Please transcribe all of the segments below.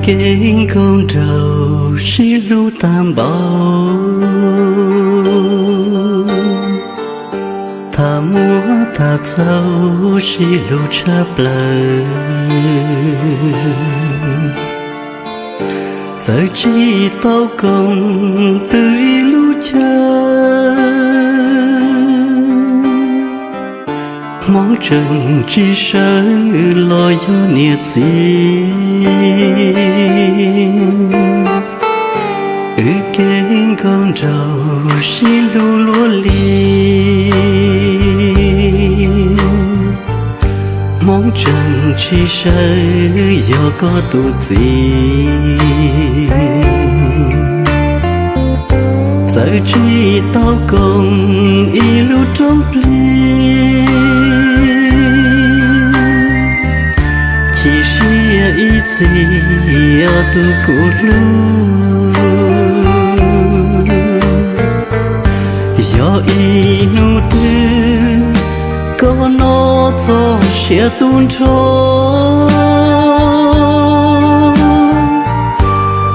Kev nkauj nraug sib hlub tag npaum, tham muaj tham txaus sib hlub tshaj plaws. Txawm tsis tau koom twg ib lub chaw, hmoob tseem tsis sawv los yog niam txiv. Wb kev nkauj nraug sib hlub luaj li, hmoob tseem tsis sawv yog koj tus txiv. Txawm tsis tau koom ib lub roob plig, chim siab ib txhis yog tus kuv hlub. Yog ib hnub twg koj noj txog siav tu nrho,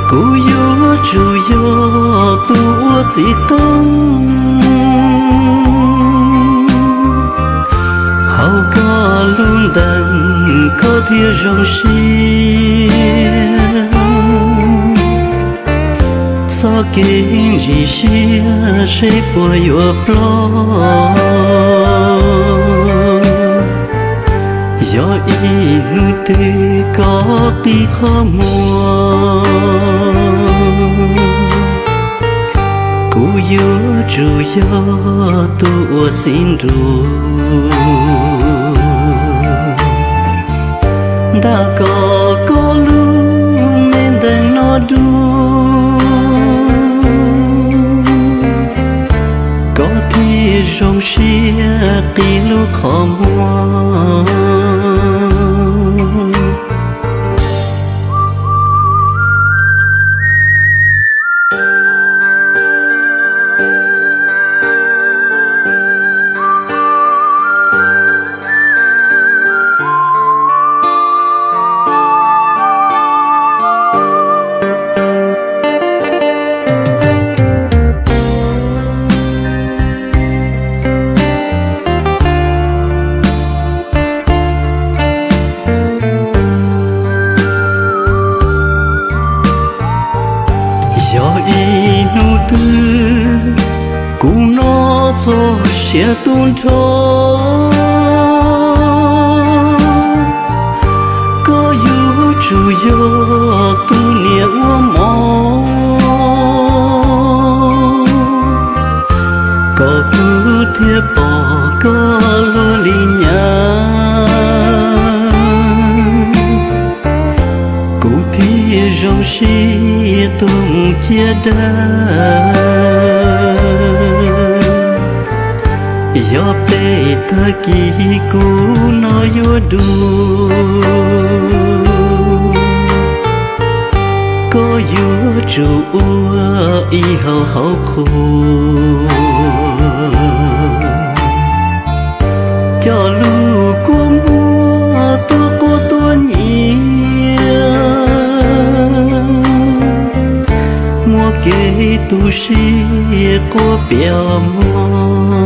kuv yuav tsum yog tus ua txiv toob. Hauv koj lub ntees koj thiaj zoo siab. Txoj kev ntsim siab seb puas yuav ploj. Yog ib hnub twg koj qi qhov muag, kuv yuav tsum yog tus ua txiv nruas. Ntam kom koj lub me ntees no dua, koj thiaj zoo siab qi lub qhov muag. Yog ib hnub twg kuv noj txog siav tu nrho, koj yuav tsum yog tus niam ua mov, kom kuv thiaj pom koj luag li nyab. Kuv thiaj zoo siab tuag mus ciaj dab. Yog peb tag kis kuv no yuav dua, koj yuav tsum ua ib hauv hauv qhua, coj lub kua muag tuaj quaj tuaj nyiav, muaj kev tu siab quaj piam mog.